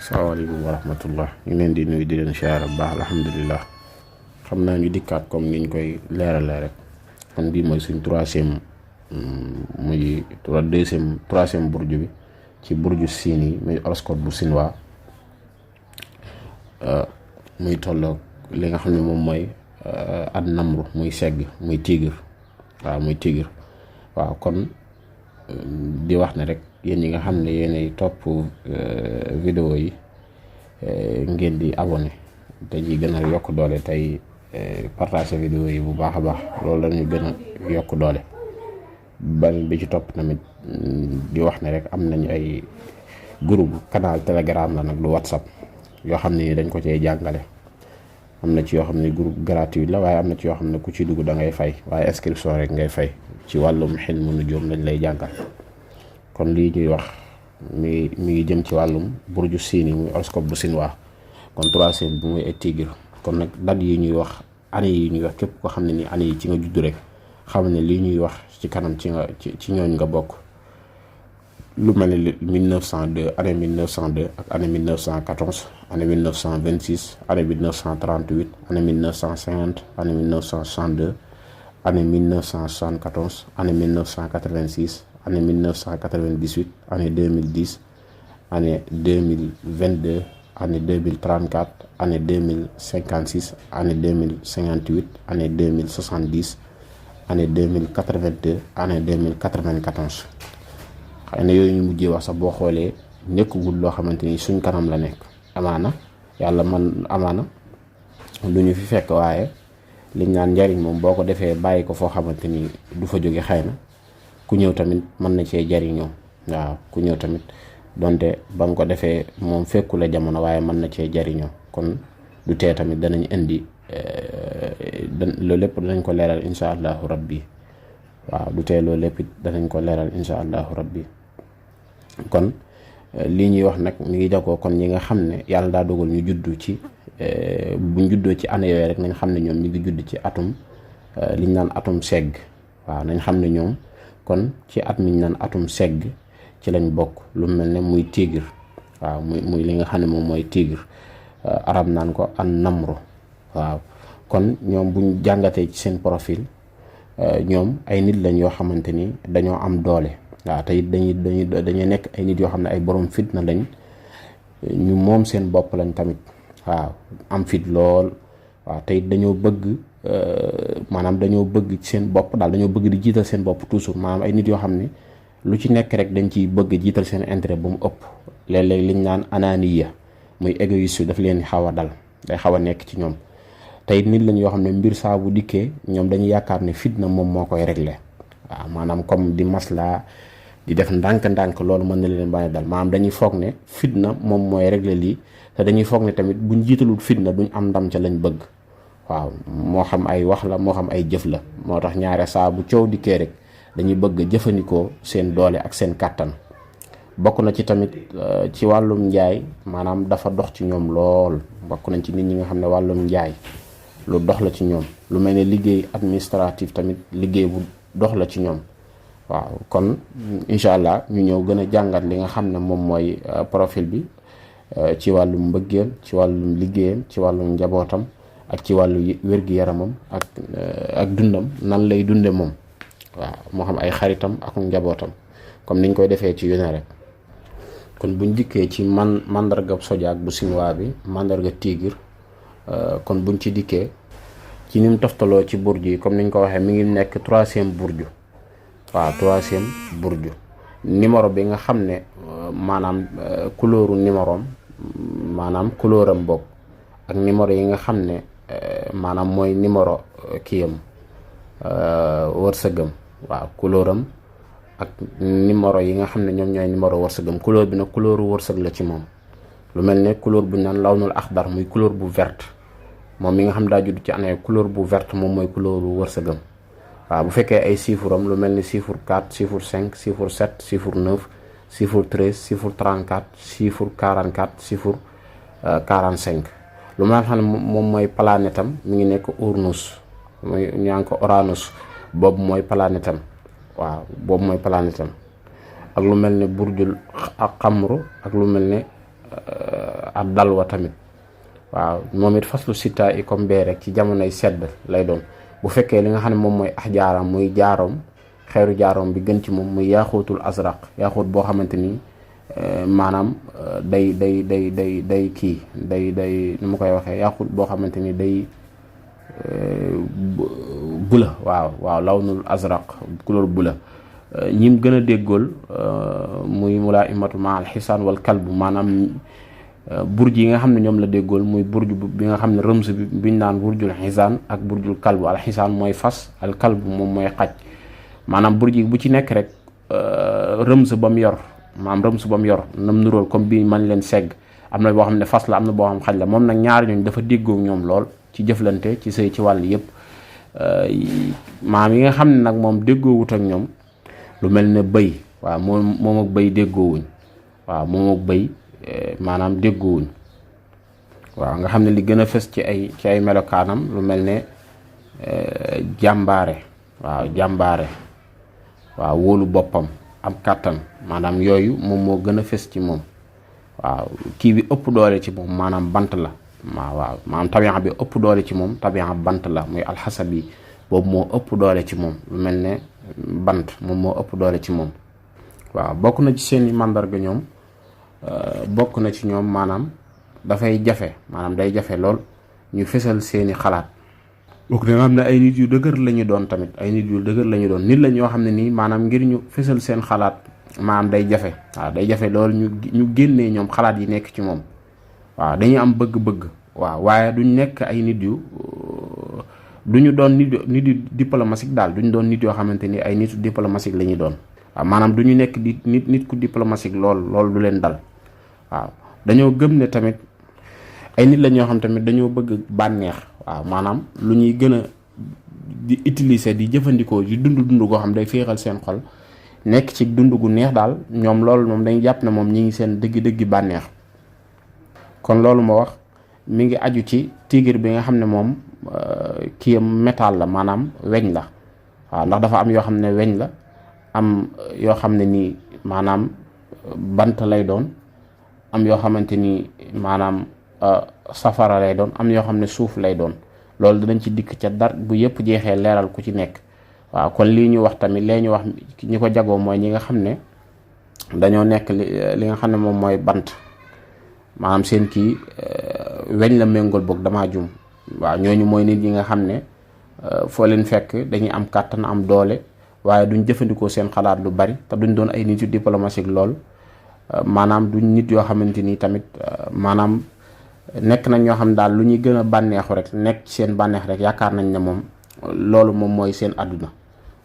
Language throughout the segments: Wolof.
salaamaaleykum wa rahmatullah ñu leen di nuyu di leen siyaare bu baax alhamdulilah. xam naa ñu dikkaat comme niñ koy leeralee rek kon bii mooy suñ troisième burju bi ci burju siin yi muy horoscope bu chinois muy tolloog li nga xam ne moom mooy ad namru muy segg muy tigre waaw kon di wax ne rek yéen ñi nga xam ne yéenay topp vidéo yi ngeen di abonné te ñi gën a yokk doole tey partager vidéo yi bu baax a baax loolu la ñu gën a yokk doole. ban bi ci topp tamit di wax ne rek am nañu ay groupe canal telegram la nag lu whatsapp yoo xam ne dañ ko cee jàngale. am na ci yoo xam ne groupe gratuit la waaye am na ci yoo xam ne ku ci dugg da ngay fay waaye inscription rek ngay fay ci wàllum ilmu nujum lañ lay jàngal. kon lii ñuy wax mi ngi jëm ci wàllum burju siin yi muy horoscope bu chinois kon troisième bi muy ay tigre kon nag date yi ñuy wax année yi ñuy wax képp ko xam ne ni année yi ci nga judd rek xam ne lii ñuy wax ci kanam ci ñooñ nga bokk. lu mel ne 1902 année 1902 ak année 1914 année 1926 année 1938 année 1950 année 1962 année 1974 année 1986 année 1998 année 2010 année 2022 année 2034 année 2056 année 2058 année 2070 année 2082 année 2094. xëy na yooyu ñu mujjee wax sax boo xoolee nekkagul loo xamante ni suñ kanam la nekk amaana yàlla amaana lu ñu fi fekk waaye liñ naan njariñ moom boo ko defee bàyyi ko foo xamante ni du fa jóge xëy na ku ñëw tamit mën na cee jariñoo waaw ku ñëw tamit donte ba nga ko defee moom fekku la jamono waaye mën na cee jariñoo kon du tee tamit danañ indi loolu lépp danañ ko leeral insha allahu rabbi waaw du tee loolu lépp danañ ko leeral insha allahu rabbi kon lii ñuy wax nag mi ngi jagoo kon ñi nga xam ne yàlla daa dogal ñu juddu ci buñ juddoo ci année yooyu rek nañ xam ne ñoom ñu ngi judd ci atum liñ naan atum segg waaw nañ xam ne ñoom kon ci at miñ naan atum segg ci lañ bokk lu mel ne muy tigre waaw muy li nga xam ne moom mooy tigre arab naan ko an namru waaw kon ñoom buñ jàngatee ci seen profil ñoom ay nit lañ yoo xamante ni dañoo am doole waaw te it dañuy nekk ay nit yoo xam ne ay borom fitna lañ ñu moom seen bopp lañ tamit waaw am fit lool waaw te it dañoo bëgg maanaam dañoo bëgg seen bopp daal dañoo bëgg di jiital seen bopp toujours maanaam ay nit yoo xam ne lu ci nekk rek dañ ciy bëgg jiital seen intérêt ba mu ëpp léeg-léeg liñ naan ananiya muy égoïste daf leen xaw a dal day xaw a nekk ci ñoom. tey nit lañ yoo xam ne mbir saa bu dikkee ñoom dañuy yaakaar ne fitna moom moo koy régler waaw maanaam comme di masla di def ndànk-ndànk loolu mën na leen bañ a dal maanaam dañuy foog ne fitna moom mooy régler lii te dañuy foog ne tamit buñ jiitalul fitna duñ am ndam ca lañ bëgg waaw moo xam ay wax la moo xam ay jëf la moo tax ñaare saa bu coow dikkee rek dañuy bëgg jëfandikoo seen doole ak seen kàttan bokk na ci tamit ci wàllum njaay maanaam dafa dox ci ñoom lool bokk nañ ci nit ñi nga xam ne wàllum njaay lu dox la ci ñoom lu mel ne liggéey administratif tamit liggéey bu dox la ci ñoom waaw kon incha allah ñu ñëw gën a jàngat li nga xam ne moom mooy profil bi ci wàllum mbëggeel ci wàllum liggéeyam ci wàllum njabootam ak ci wàllu wér-gi-yaramam ak dundam nan lay dunde moom waaw moo xam ay xaritam ak njabootam comme niñ koy defee ci yone rek kon buñ dikkee ci mandarga zodiaque bu chinois bi mandarga tigre kon buñ ci dikkee ci ni mu toftaloo ci burju yi comme niñ ko waxee mi ngi nekk troisième burju waaw troisième burju numéro bi nga xam ne maanaam couleuru numérom maanaam couleuram bokk ak numéro yi nga xam ne maanaam mooy numéro kiyam wërsëgam waaw couleuram ak numéro yi nga xam ne ñoom ñooy numéro wërsëgam couleur bi nag couleuru wërsëg la ci moom lu mel ne couleur bu ñu naan lawnul axdar muy couleur bu verte moom mi nga xam daa judd ci année couleur bu verte moom mooy couleuru wërsëgam waaw bu fekkee ay chiffre am lu mel ni chiffre 4 chiffre 5 chiffre 7 chiffre 9 chiffre 13 chiffre 34 chiffre 44 chiffre 45 lu ma xam ne moom mooy planète am mi ngi nekk Uranus mooy ñaa ngi ko Uranus boobu mooy planète am waaw boobu mooy planète am ak lu mel ne burjul ak xamru ak lu mel ne ak dalwa tamit waaw moom it faslu sitta i comme bee rek ci jamonoy sedd lay doon. bu fekkee li nga xam ne moom mooy ahjaaram muy jaaroom xeeru jaaroom bi gën ci moom muy yaaxuutul azraq yaaxuut boo xamante ni maanaam day kii day nu ma koy waxee yaaxuut boo xamante ni day bula waaw lawnul azraq couleur bula ñim gën a déggool muy mulaa imatu ma al xisaan wal kalbu maanaam burj yi nga xam ne ñoom la déggool muy burj bi nga xam ne rëms bi biñ naan burjul xisaan ak burjul kalbu al xisaan mooy fas al kalbu moom mooy xaj maanaam burj yi bu ci nekk rek rëms ba mu yor maanaam rëms ba mu yor nam nuróol comme bi man leen segg am na boo xam ne fas la am na boo xam xaj la moom nag ñaari ñooñ dafa déggoo ñoom lool ci jëflante ci sëy ci wàll yëpp maam yi nga xam ne nag moom déggoo wut ak ñoom lu mel ne bëy waaw moom ak bëy déggoowuñ waaw moom ak bëy maanaam déggoowuñ waaw nga xam ne li gën a fës ci ay melokaanam lu mel ne jàmbaare waaw wóolu boppam am kàttan maanaam yooyu moom moo gën a fës ci moom waaw kii bi ëpp doole ci moom maanaam bant la waaw maanaam tabian bi ëpp doole ci moom tabian bant la muy alxasabi boobu moo ëpp doole ci moom lu mel ne bant moom moo ëpp doole ci moom waaw bokk na ci seeni màndarga ñoom bokk na ci ñoom maanaam dafay jafe maanaam day jafe lool ñu fesal seeni xalaat bokk na nga xam ne ay nit yu dëgër la ñu doon tamit ay nit yu dëgër la ñu doon nit la ñoo xam ne nii maanaam ngir ñu fesal seen xalaat maanaam day jafe waaw day jafe lool ñu génnee ñoom xalaat yi nekk ci moom waaw dañuy am bëgg-bëgg waaw waaye duñ nekk ay nit yu duñu doon nit yu diplomatique daal duñu doon nit yoo xamante ni ay nitu diplomatique la ñuy doon waaw maanaam duñu nekk di nit ku diplomatique loolu du leen dal waaw dañoo gëm ne tamit ay nit la ñoo xam tamit dañoo bëgg bànneex waaw maanaam lu ñuy gën a di utiliser di jëfandikoo di dund goo xam day féexal seen xol nekk ci dund gu neex daal ñoom loolu moom dañu jàpp ne moom ñi ngi seen dëggi bànneex kon loolu ma wax mi ngi aju ci tigre bi nga xam ne moom kii métal la maanaam weñ la waaw ndax dafa am yoo xam ne weñ la am yoo xam ne nii maanaam bant lay doon am yoo xamante ni maanaam safara lay doon am yoo xam ne suuf lay doon loolu dinañ ci dikk ca dar bu yëpp jeexee leeral ku ci nekk waaw kon lii ñu wax tamit lee ñu wax ñi ko jagoo mooy ñi nga xam ne dañoo nekk li nga xam ne moom mooy bant maanaam seen kii weñ la méngool boog damaa jum waaw ñooñu mooy nit ñi nga xam ne foo leen fekk dañuy am kàttan am doole waaye duñ jëfandikoo seen xalaat lu bari te duñ doon ay nit yu diplomatique lool maanaam duñ nit yoo xamante ni tamit maanaam nekk nañ ñoo xam daal lu ñuy gën a bànneexu rek nekk ci seen bànneex rek yaakaar nañ ne moom loolu moom mooy seen àdduna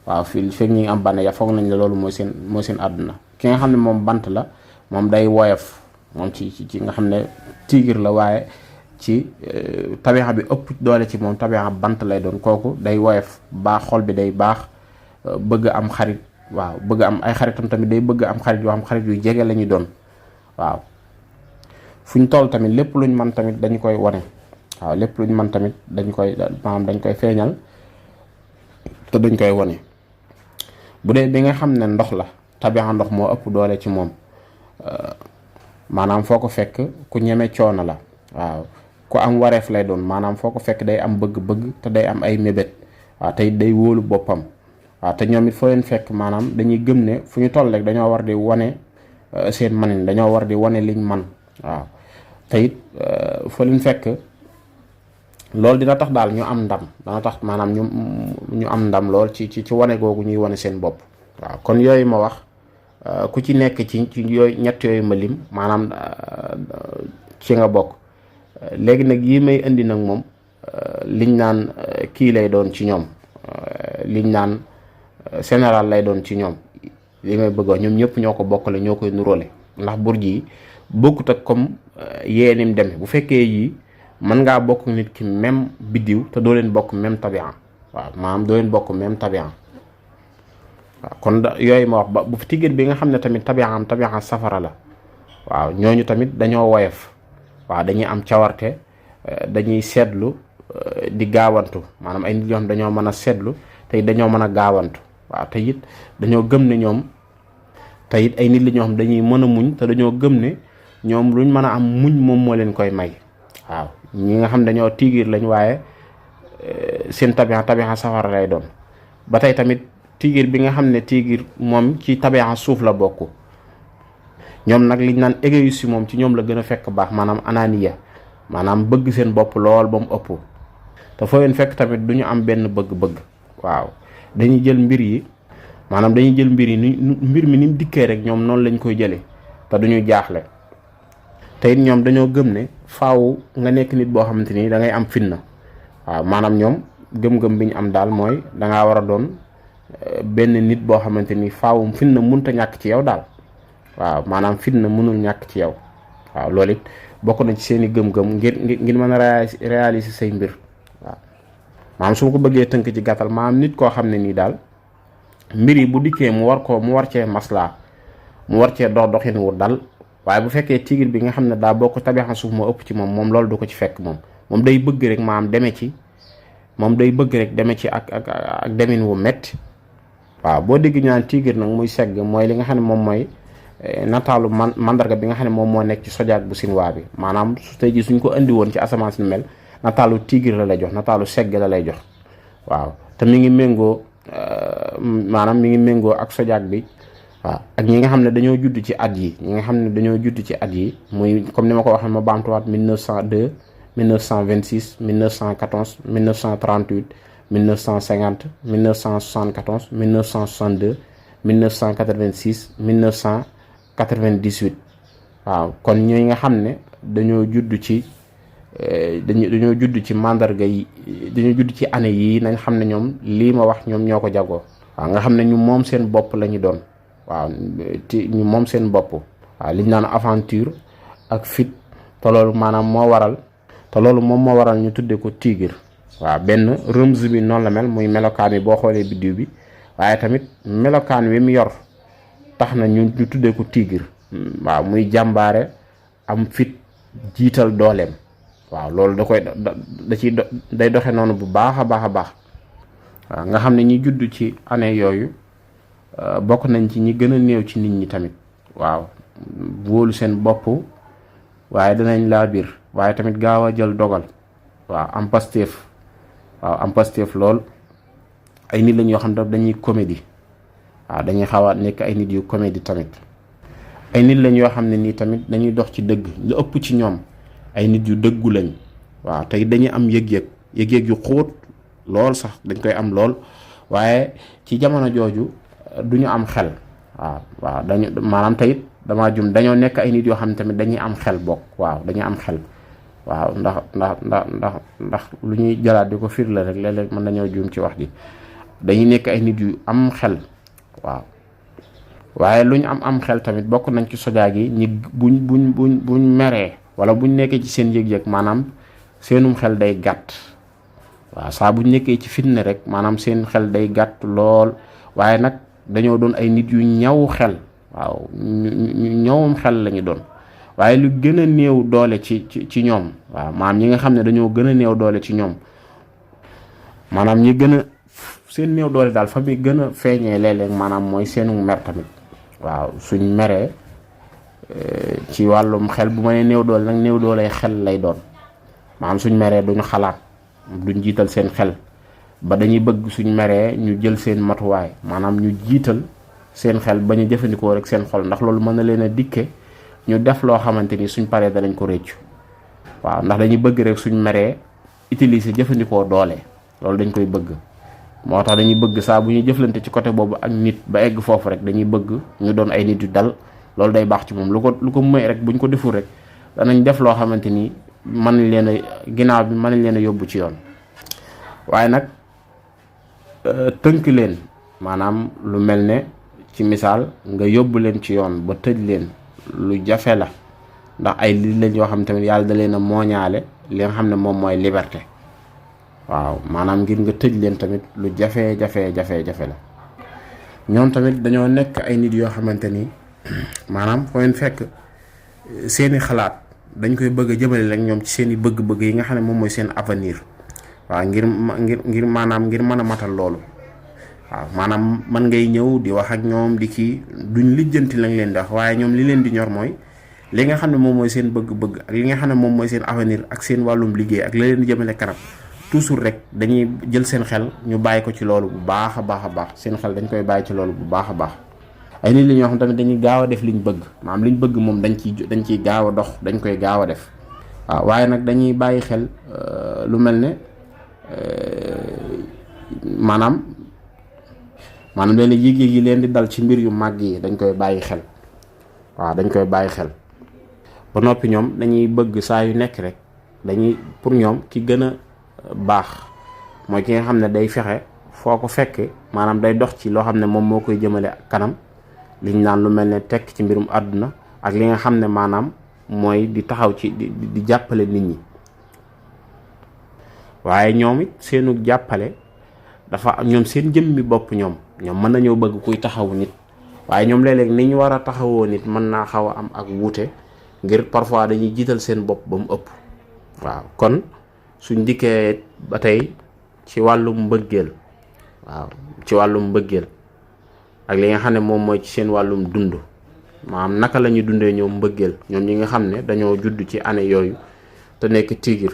waaw fii fekk ñi ngi am bànneex ya foog nañ ne loolu mooy seen àdduna ki nga xam ne moom bant la moom day woyof moom ci nga xam ne tigre la waaye ci tabixa bi ëpp doole ci moom tabixa bant lay doon kooku day woyof baax xol bi day baax bëgg am xarit waaw bëgg am ay xaritam tamit day bëgg am xarit yoo xam xarit yu jege la ñu doon waaw fu ñu toll tamit lépp luñ mën tamit dañu koy wane waaw lépp luñ mën tamit dañ koy feeñal te dañ koy wane bu dee bi nga xam ne ndox la tabixa ndox moo ëpp doole ci moom maanaam foo ko fekk ku ñeme coono la waaw ku am wareef lay doon maanaam foo ko fekk day am bëgg-bëgg te day am ay mébét waaw te day wóolu boppam waaw te ñoom it foo leen fekk maanaam dañuy gëm ne fu ñu toll rek dañoo war di wane seen manin dañoo war di wane liñ man waaw te it foo leen fekk loolu dina tax daal ñu am ndam dana tax maanaam ñu am ndam lool ci wane googu ñuy wane seen bopp waaw kon yooyu ma wax ku ci nekk ci yooyu ñett yooyu ma lim maanaam ci nga bokk léegi nag yi may indi nag moom liñ naan kii lay doon ci ñoom liñ naan général lay doon ci ñoom li may bëgg wax ñoom ñëpp ñoo ko bokkale ñoo koy nuróole ndax burj yi bokkut ak comme yee nim demee bu fekkee yii mën ngaa bokk nit ki même biddiw te doo leen bokk même tabian waaw maanaam doo leen bokk même tabian waaw kon yooyu ma wax ba bu fi tigir bi nga xam ne tamit tabian safara la waaw ñooñu tamit dañoo woyof waaw dañuy am cawarte dañuy seetlu di gaawantu maanaam ay nit yoo xam dañoo mën a seetlu te dañoo mën a gaawantu waaw te it dañoo gëm ne ñoom te it ay nit la ñoo xam dañuy mën a muñ te dañoo gëm ne ñoom luñ mën a am muñ moom moo leen koy may. waaw ñi nga xam dañoo tigir lañ waaye seen tabixa safara lay doon. ba tey tamit tigir bi nga xam ne tigir moom ci tabixa suuf la bokk, ñoom nag liñ naan égoïste moom ci ñoom la gën a fekk baax, maanaam ananiya, maanaam bëgg seen bopp lool ba mu ëpp. te foo leen fekk tamit du ñu am benn bëgg-bëgg. waaw dañuy jël mbir yi, maanaam dañuy jël mbir yi mbir mi ni mu dikkee rek ñoom noonu lañ koy jëlee te duñu jaaxle. te it ñoom dañoo gëm ne faaw nga nekk nit boo xamante ni da ngay am fitna. waaw maanaam ñoom gëm-gëm bi ñu am daal mooy dangaa war a doon benn nit boo xamante ni faaw fitna mënta ñàkk ci yow daal. waaw maanaam fitna mënul ñàkk ci yow. waaw loolu it bokk na ci seen i gëm-gëm ngir mën a réaliser say mbir. waaw maanaam su ma ko bëggee tënk ci gàttal, maanaam nit koo xam ne nii daal mbir yi bu dikkee mu war cee maslaa, mu war cee doxin wu dal. waaye bu fekkee tigir bi nga xam ne daa bokk tabixa suuf moo ëpp ci moom loolu du ko ci fekk. moom day bëgg rek maanaam deme ci ak demin wu metti. waaw boo dégg ñu naan tigir nag muy segg mooy li nga xam ne moom mooy nataalu mandarga bi nga xam ne moom moo nekk ci sojaak bu sinwaa bi. maanaam su tey ji suñ ko andi woon ci asamaan si mel, nataalu tigir la lay jox, nataalu segg la lay jox. waaw te mi ngi méngoo ak sojaak bi. waaw ak ñi nga xam ne dañoo judd ci at yi muy comme ni ma ko waxee ma baamtuwaat 1902 1926 1914 1938 1950 1974 1962 1986 1998. waaw kon ñooy nga xam ne dañoo judd ci mandarga yi, dañoo judd ci année yii, nañ xam ne ñoom lii ma wax ñoom ñoo ko jagoo. waaw nga xam ne ñu moom seen bopp la ñu doon. waaw ñu moom seen bopp. waaw liñ naan aventure ak fit, te loolu maanaam moo waral ñu tuddee ko tigir. waaw benn rëmz bi noonu la mel, muy melokaan wi boo xoolee biddiw bi, waaye tamit melokaan wi mu yor tax na ñu tuddee ko tigir. waaw muy jàmbaare, am fit, jiital dooleem. waaw loolu day doxe noonu bu baax a baax. waaw nga xam ne ñi judd ci année yooyu bokk nañ ci ñi gën a néew ci nit ñi tamit. waaw wóolu seen bopp, waaye danañ laa biir, waaye tamit gaaw a jël dogal. waaw am Pastef lool. ay nit lañ yoo xam ne dañuy comédie. waaw dañuy xaw a nekk ay nit yu comédie tamit. ay nit lañ yoo xam ne nii tamit dañuy dox ci dëgg. lu ëpp ci ñoom ay nit yu dëggu lañ. waaw tey dañuy am yëg-yëg yu xóot lool sax, dañ koy am lool. waaye ci jamono jooju duñu am xel. waaw dañu maanaam tey damaa jum dañoo nekk ay nit yoo xam ne tamit dañuy am xel bokk. waaw dañuy am xel. waaw ndax lu ñuy jëlaat di ko fir la rek léeg-léeg mën nañoo juum ci wax ji. dañuy nekk ay nit yu am xel. waaw waaye lu ñu am xel tamit bokk nañ ci sojaag yi ñi buñ meree wala buñ nekkee ci seen yëg-yëg, maanaam seenum xel day gàtt. waaw saa buñ nekkee ci fitna rek maanaam seen xel day gàtt lool. waaye nag dañoo doon ay nit yu ñaw xel. waaw ñu ñawum xel lañu doon. waaye lu gën a néew doole ci ñoom, waaw maanaam ñi nga xam ne dañoo gën a néew doole ci ñoom, maanaam ñi gën a seen néew doole daal fa muy gën a feeñee léeg-léeg maanaam mooy seenu mer tamit. waaw suñ meree ci wàllum xel, bu ma nee néew doole nag néew doole xel lay doon. maanaam suñ meree duñu xalaat, duñ jiital seen xel, ba dañuy bëgg suñ meree ñu jël seen matuwaay, maanaam ñu jiital seen xel ba ñu jëfandikoo rek seen xol, ndax loolu mën na leen a dikke ñu def loo xamante ni suñ paree danañ ko réccu. waaw ndax dañuy bëgg rek suñ meree utiliser jëfandikoo doole, loolu dañ koy bëgg. moo tax dañuy bëgg saa bu ñuy jëflante ci côté boobu ak nit ba egg foofu rek dañuy bëgg ñu doon ay nit yu dal. loolu day baax ci moom. lu ko may rek buñ ko deful rek danañ def loo xamante ni mën nañ leen a ginnaaw bi mën nañ leen a yóbbu ci yoon. waaye nag tënk leen, maanaam lu mel ne ci misaal nga yóbbu leen ci yoon ba tëj leen, lu jafe la. ndax ay li lañ yoo xam tamit yàlla da leen a mooñaale li nga xam ne moom mooy liberté. waaw maanaam ngir nga tëj leen tamit lu jafe la. ñoom tamit dañoo nekk ay nit yoo xamante ni maanaam foo leen fekk seeni xalaat dañ koy bëgg a jëmale rek ñoom ci seeni bëgg-bëgg yi nga xam ne moom mooy seen avenir. waaw ngir maanaam ngir mën a matal loolu. waaw maanaam man ngay ñëw di wax ak ñoom di kii duñ lijjanti lañ leen di wax, waaye ñoom li leen di ñor mooy li nga xam ne moom mooy seen bëgg-bëgg ak li nga xam ne moom mooy seen avenir ak seen wàllum liggéey ak la leen jëmale kanam toujours rek dañuy jël seen xel ñu bàyyi ko ci loolu bu baax a baax seen xel dañ koy bàyyi ci loolu bu baax a baax. ay nit la ñoo xam tamit dañuy gaaw a def liñ bëgg maanaam liñ bëgg moom dañ ciy gaaw a dox dañ koy gaaw a def waaw waaye nag dañuy bàyyi xel lu mel ne maanaam léeg-léeg yëg-yëg yi leen di dal ci mbir yu màgg yi dañ koy bàyyi xel waaw dañ koy bàyyi xel ba noppi ñoom dañuy bëgg saa yu nekk rek dañuy pour ñoom ki gën a baax mooy ki nga xam ne day fexe foo ko fekk maanaam day dox ci loo xam ne moom moo koy jëmale kanam liñ naan lu mel ne tekk ci mbirum àdduna ak li nga xam ne maanaam mooy di taxaw ci di jàppale nit ñi waaye ñoom it seenu jàppale dafa ñoom seen jëmmi bopp ñoom mën nañoo bëgg kuy taxawu nit waaye ñoom léeg-léeg ni ñu war a taxawoo nit mën naa xaw a am ak wuute ngir parfois dañuy jiital seen bopp ba mu ëpp waaw kon suñ dikkee ba tey ci wàllum mbëggeel waaw ci wàllum mbëggeel ak li nga xam ne moom mooy ci seen wàllum dund maanaam naka la ñuy dundee ñoom mbëggeel ñoom ñi nga xam ne dañoo judd ci année yooyu te nekk tigir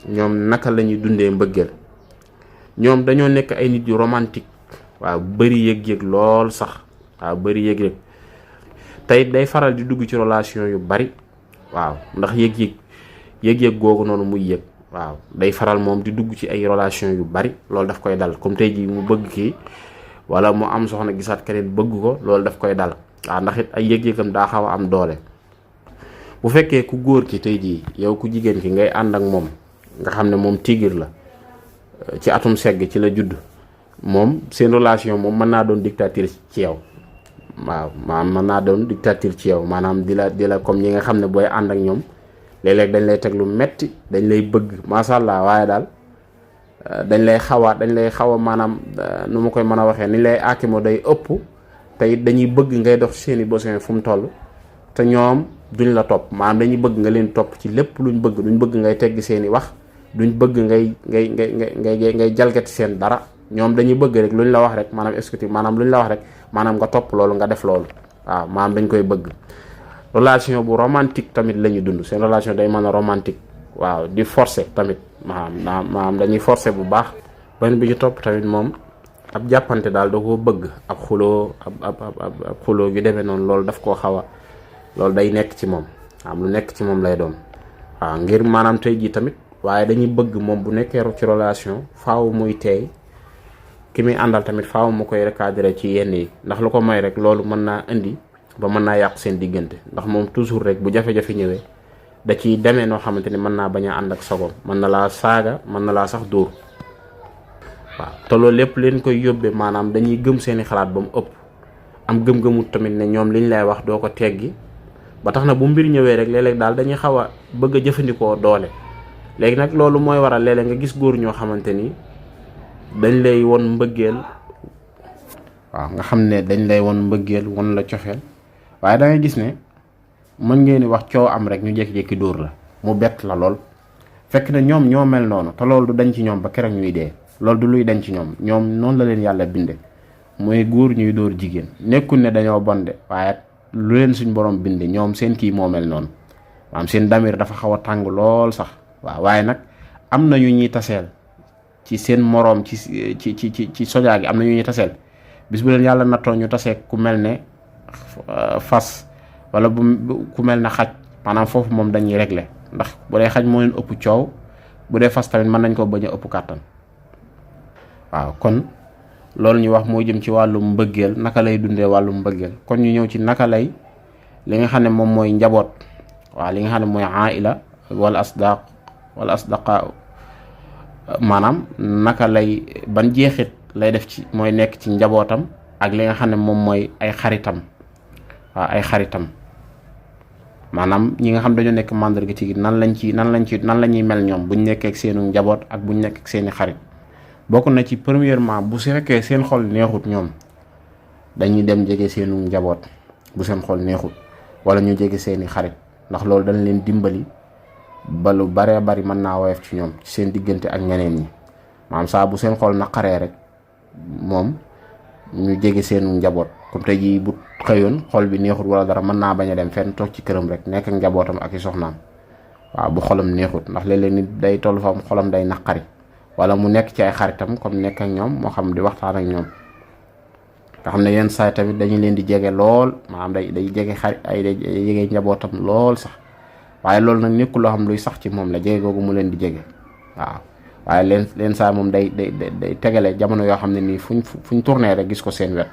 ñoom naka la ñuy dundee mbëggeel ñoom dañoo nekk ay nit yu romantique waaw bëri yëg-yëg lool sax waaw bëri yëg-yëg tey day faral di dugg ci relation yu bari waaw ndax yëg-yëg googu noonu muy yëg waaw day faral moom di dugg ci ay relation yu bari loolu daf koy dal comme tey jii mu bëgg kii wala mu am soxna gisaat keneen bëgg ko loolu daf koy dal waaw ndax it ay yëg-yëgam daa xaw a am doole bu fekkee ku góor ki tey jii yow ku jigéen ki ngay ànd ak moom nga xam ne moom tigir la ci atum segg ci la judd moom seen relation moom mën naa doon dictature ci yow waaw maanaam mën naa doon dictature ci yow maanaam di la comme ñi nga xam ne booy ànd ak ñoom léeg-léeg dañ lay teg lu metti dañ lay bëgg macha allah waaye daal dañ lay xaw a maanaam nu ma koy mën a waxee ni lay aakimoo day ëpp te it dañuy bëgg ngay dox seeni besoin fu mu toll te ñoom duñ la topp maanaam dañuy bëgg nga leen topp ci lépp luñ bëgg ngay tegg seeni wax duñ bëgg ngay jalgati seen dara ñoom dañuy bëgg rek luñ la wax rek maanaam exécutif maanaam luñ la wax rek maanaam nga topp loolu nga def loolu waaw maanaam dañ koy bëgg. relation bu romantique tamit la ñuy dund seen relation day mën a romantique waaw di forcer tamit maanaam dañuy forcer bu baax. benn bi ci topp tamit moom ab jàppante daal da koo bëgg ab xuloo yu demee noonu loolu daf koo xaw a loolu day nekk ci moom am lu nekk ci moom lay doon waaw ngir maanaam tey jii tamit waaye dañuy bëgg moom bu nekkee ci relation faaw muy teey ki muy àndal tamit faaw mu koy recadrer ci yenn yi ndax lu ko may rek loolu mën naa indi ba mën naa yàqu seen diggante ndax moom toujours rek bu jafe-jafe ñëwee da ciy demee noo xamante ni mën naa bañ a ànd ak sagoom mën na laa saaga mën na laa sax dóor waaw te loolu lépp leen koy yóbbee maanaam dañuy gëm seeni xalaat ba mu ëpp am gëm-gëmut tamit ne ñoom liñ lay wax doo ko teggi ba tax na bu mbir ñëwee rek léeg-léeg daal dañuy xaw a bëgg a jëfandikoo doole léegi nag loolu mooy waral léeg-léeg nga gis góor ñoo xamante ni dañ lay won mbëggeel waaw nga xam ne dañ lay won mbëggeel won la cofeel waaye da ngay gis ne mën ngeen di wax coow am rek ñu jékki-jékki dóor la mu bett la lool fekk ne ñoom ñoo mel noonu te loolu du dañ ci ñoom ba keroog ñuy dee loolu du luy dañ ci ñoom noonu la leen yàlla binde mooy góor ñuy dóor jigéen nekkul ne dañoo bonde waaye lu leen suñ borom binde ñoom seen kii moo mel noonu maanaam seen damir dafa xaw a tàng lool sax waaw waaye nag am na ñu ñuy taseel ci seen moroom ci sojaa gi am na ñu ñuy taseel bis bu leen yàlla nattoo ñu tasee ku mel ne fas wala ku mel ne xaj maanaam foofu moom dañuy régler ndax bu dee xaj moo leen ëpp coow bu dee fas tamit mën nañ ko bañ a ëpp kàttan waaw kon loolu ñu wax moo jëm ci wàllum mbëggeel naka lay dundee wàllum mbëggeel kon ñu ñëw ci naka lay li nga xam ne moom mooy njaboot waaw li nga xam ne mooy aila wala asdaqa maanaam naka lay ban jeexit lay def ci mooy nekk ci njabootam ak li nga xam ne moom mooy ay xaritam waaw ay xaritam maanaam ñi nga xam dañoo nekk mandarga ci nan la ñuy mel ñoom buñ nekkee ak seenu njaboot ak buñ nekk ak seeni xarit bokk na ci premièrement bu si fekkee seen xol neexut ñoom dañuy dem jege seenu njaboot bu seen xol neexut wala ñu jege seeni xarit ndax loolu dañ leen dimbali ba lu baree bari mën naa woyof ci ñoom ci seen diggante ak ñeneen ñi maanaam saa bu seen xol naqaree rek moom ñu jege seenu njaboot comme tey jii bu xëyoon xol bi neexut wala dara mën naa bañ a dem fenn toog ci këram rek nekk ak njabootam ak i soxnaam waaw bu xolam neexut ndax léeg-léeg nit day toll fa xolam day naqari wala mu nekk ci ay xaritam comme nekk ak ñoom moo xam di waxtaan ak ñoom nga xam ne yenn saay tamit dañu leen di jege lool maanaam day jege xarit day jege njabootam lool sax waaye loolu nag nekkul loo xam luy sax ci moom la jege googu mu leen di jege waaw waaye leen saa moom day tegale jamono yoo xam ne nii fuñ tourné rek gis ko seen wet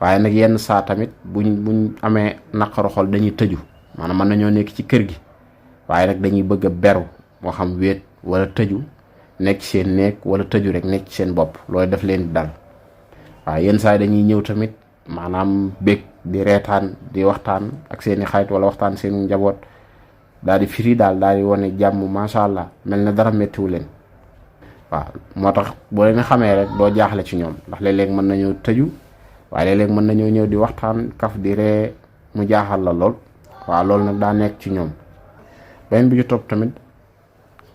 waaye nag yenn saa tamit buñ amee naqaru xol dañuy tëju maanaam mën nañoo nekk ci kër gi waaye nag dañuy bëgg a beru moo xam wéet wala tëju nekk ci seen néeg wala tëju rek nekk ci seen bopp loolu def leen di dal waaw yenn saa dañuy ñëw tamit maanaam bég di reetaan di waxtaan ak seeni xarit wala waxtaan seen njaboot daal di firi daal di wane jàmm macha allah mel na dara méttiwu leen waaw moo tax boo leen xamee rek doo jaaxle ci ñoom ndax léeg-léeg mën nañoo tëju waaye léeg-léeg mën nañoo ñëw di waxtaan kaf di ree mu jaaxal la lool waaw loolu nag daa nekk ci ñoom beneen bi ñu topp tamit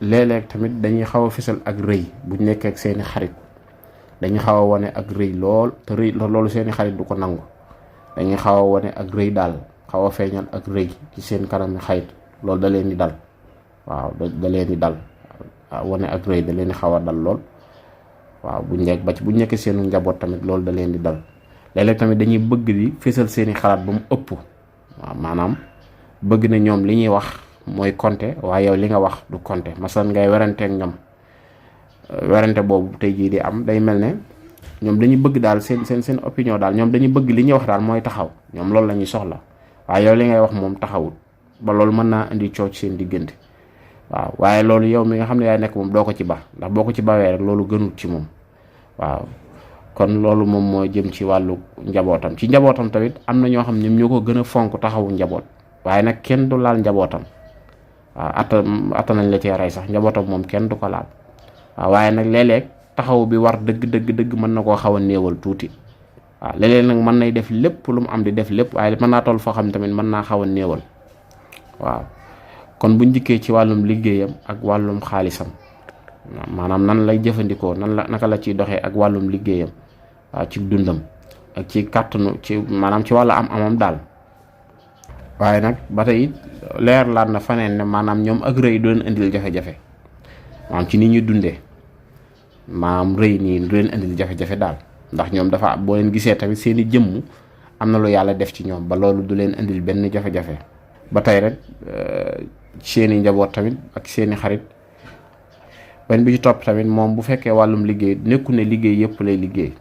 léeg-léeg tamit dañuy xaw a fisal ak rëy buñ nekkee ak seeni xarit dañuy xaw a wane ak rëy lool te rëy loolu seeni xarit du ko nangu dañuy xaw a wane ak rëy daal xaw a feeñal ak rëy ci seen kanam xarit loolu da leen di dal waaw da leen di dal wane ak rëy da leen di xaw a dal lool waaw buñ nekk ba ci buñ nekkee seenu njaboot tamit loolu da leen di dal léeg-léeg tamit dañuy bëgg di fésal seeni xalaat ba mu ëpp waaw maanaam bëgg na ñoom li ñuy wax mooy compter waaye yow li nga wax du compter masalan ngay weranteeg ñoom werante boobu tey jii di am day mel ne ñoom dañuy bëgg daal seen opinion daal ñoom dañuy bëgg li ñuy wax daal mooy taxaw ñoom loolu la ñuy soxla waaye yow li ngay wax moom taxawul ba loolu mën naa indi coow ci seen diggante waaw waaye loolu yow mi nga xam ne yaay nekk moom doo ko ci ba ndax boo ko ci bawee rek loolu gënul ci moom waaw kon loolu moom moo jëm ci wàllu njabootam ci njabootam tamit am na ñoo xam ne ñoo ko gën a fonk taxawu njaboot waaye nag kenn du laal njabootam waaw atta nañ la cee rey sax njabootam moom kenn du ko laal waaw waaye nag léeg-léeg taxaw bi war dëgg mën na koo xaw a néewal tuuti waaw léeg-léeg nag mën nay def lépp lu mu am di def lépp waaye mën naa toll foo xam ne tamit mën naa xaw a néewal waaw kon buñ dikkee ci wàllum liggéeyam ak wàllum xaalisam maanaam nan lay jëfandikoo naka la ciy doxee ak wàllum liggéeyam waaw ci dundam ak ci kàttanu ci maanaam ci wàllu amam daal waaye nag ba tey leer laat na faneen ne maanaam ñoom ak rëy doon indil jafe-jafe maanaam ci ni ñuy dundee maanaam rëy nii du leen indil jafe-jafe daal ndax ñoom dafa boo leen gisee tamit seeni jëmm am na lu yàlla def ci ñoom ba loolu du leen indil benn jafe-jafe ba tey rek seeni njaboot tamit ak seeni xarit benn bi ci topp tamit moom bu fekkee wàllum liggéey nekku ne liggéey yëpp lay liggéey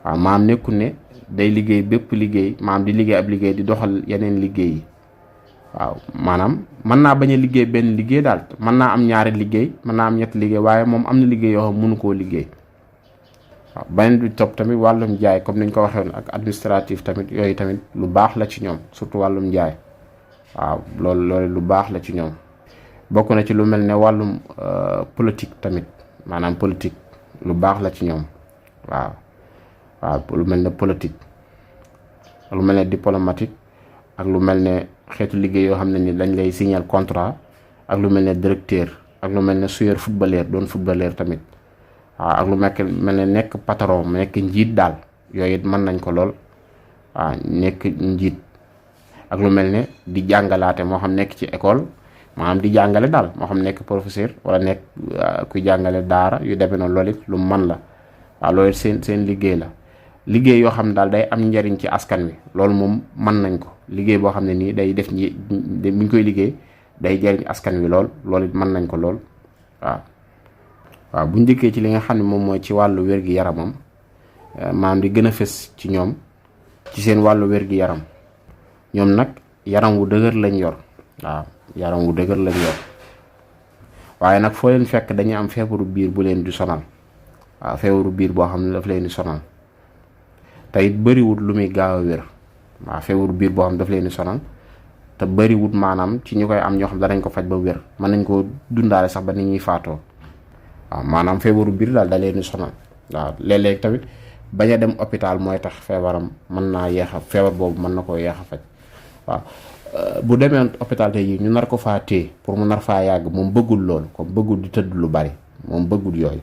waaw maam nekku ne day liggéey bépp liggéey maam di liggéey ab liggéey di doxal yeneen liggéey yi waaw maanaam mën naa bañ a liggéey benn liggéey daal mën naa am ñaari liggéey mën naa am ñetti liggéey waaye moom am na liggéey yoo xam mënu koo liggéey waaw beneen bi topp tamit wàllum jaay comme niñ ko waxee woon ak administratif tamit yooyu tamit lu baax la ci ñoom surtout wàllum jaay waaw loolu lu baax la ci ñoom bokk na ci lu mel ne wàllum politique tamit maanaam politique lu baax la ci ñoom waaw lu mel ne politique lu mel ne diplomatique ak lu mel ne xeetu liggéey yoo xam ne ni dañ lay signer contrat ak lu mel ne directeur ak lu mel ne suyeur footballeur doon footballeur tamit waaw ak lu mel ne nekk patron nekk njiit daal yooyu it mën nañ ko lool waaw nekk njiit ak lu mel ne di jàngalaate moo xam nekk ci école maanaam di jàngale daal moo xam nekk professeur wala nekk kuy jàngale daara yu demee noonu loolu it lu mën la waaw loolu seen liggéey la liggéey yoo xam ne daal day am njariñ ci askan wi loolu moom mën nañ ko liggéey boo xam ne nii day def bu ñu koy liggéey day jariñ askan wi loolu it mën nañ ko lool waaw buñ dikkee ci li nga xam ne moom mooy ci wàllu wér-gi-yaramam maanaam di gën a fës ci ñoom ci seen wàllu wér-gi-yaram ñoom nag yaram wu dëgër lañ yor waaw yaram wu dëgër lañ yor waaye nag foo leen fekk dañuy am feebaru biir bu leen di sonal waaw feebaru biir boo xam ne daf leen di sonal te it bëriwut lu muy gaaw a wér waaw feebaru biir boo xam ne daf leen di sonal te bëriwut maanaam ci ñu koy am ñoo xam danañ ko faj ba wér mën nañ koo dundaale sax ba ni ñuy faatoo waaw maanaam feebaru biir daal da leen di sonal waaw léeg-léeg tamit bañ a dem hôpital mooy tax feebaram mën naa yeex a feebar boobu mën na koo yeex a faj waaw bu demee hôpital tey yi ñu nar ko faa téye pour mu nar faa yàgg moom bëggul loolu comme bëggul di tëdd lu bari moom bëggul yooyu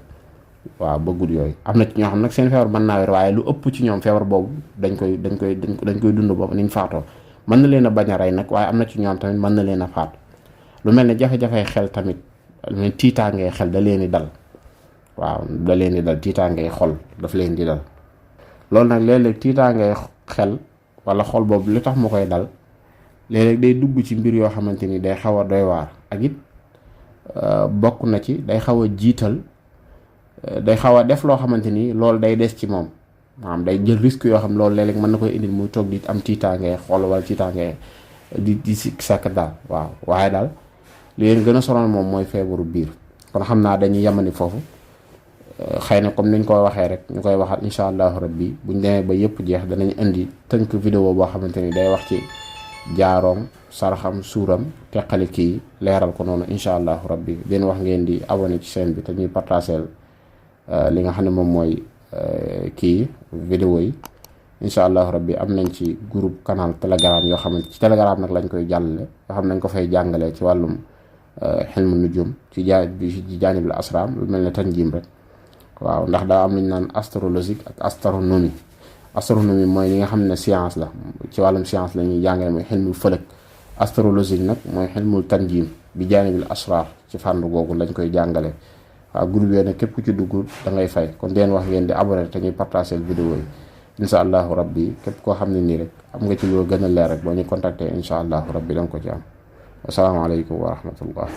waaw bëggul yooyu. am na ci ñoo xam nag seen feebar mën naa wér waaye lu ëpp ci ñoom feebar boobu dañ koy dund boobu niñ faatoo. mën na leen a bañ a rey nag waaye am na ci ñoom tamit mën na leen a faat. lu mel ne jafe-jafey xel tamit lu mel tiitaangee xel da leen di dal. waaw da leen di dal tiitaangee xol daf leen di dal. loolu nag léeg-léeg tiitaangee xel wala xol boobu lu tax mu koy dal léeg-léeg day dugg ci mbir yoo xamante ni day xaw a doy waar ak it bokk na ci day xaw a jiital day xaw a def loo xamante ni loolu day des ci moom maanaam day jël risque yoo xam loolu léeg-léeg mën na koy indil muy toog di am tiitaangee xol wala tiitaangee di si sàkk daal. waaw waaye daal li leen gën a sonal moom mooy feebaru biir. kon xam naa dañuy yemani foofu xëy na comme niñ koy waxee rek ñu koy waxaat incha allahu rabbi buñ demee ba yëpp jeex danañ indi tënk vidéo boo xamante ni day wax ci jaaroom saraxam suuram teqali kii leeral ko noonu incha allahu rabbi den wax ngeen di abonné ci chaîne bi te ñuy partagé li nga xam ne moom mooy kii vidéo yi incha allahu rabbi am nañ ci groupe canal telegram yoo xamante ci telegram nag lañ koy jàllale yoo xam nañ ko fay jàngalee ci wàllum xilmu nujum ci jaanibul asraam lu mel ne tanjim rek. waaw ndax daa am lu ñu naan astrologique ak astronomie. astronomie mooy li nga xam ne science la ci wàllum science la ñuy jàngale mooy xilmul fëlëk. astrologique nag mooy xilmul tanjim bi jaanibil asrar ci fànn googu lañ koy jàngale. waaw groupe yooyu nag képp ku ci dugg da ngay fay kon deen wax ngeen di abonné te ñuy partagé vidéo yi incha allahu rabbi képp koo xam ne nii rek am nga ci loo gën a leer rek boo ñu contacté incha allahu rabbi da nga ko ci am. asalaamaaleykum wa rahmatullah.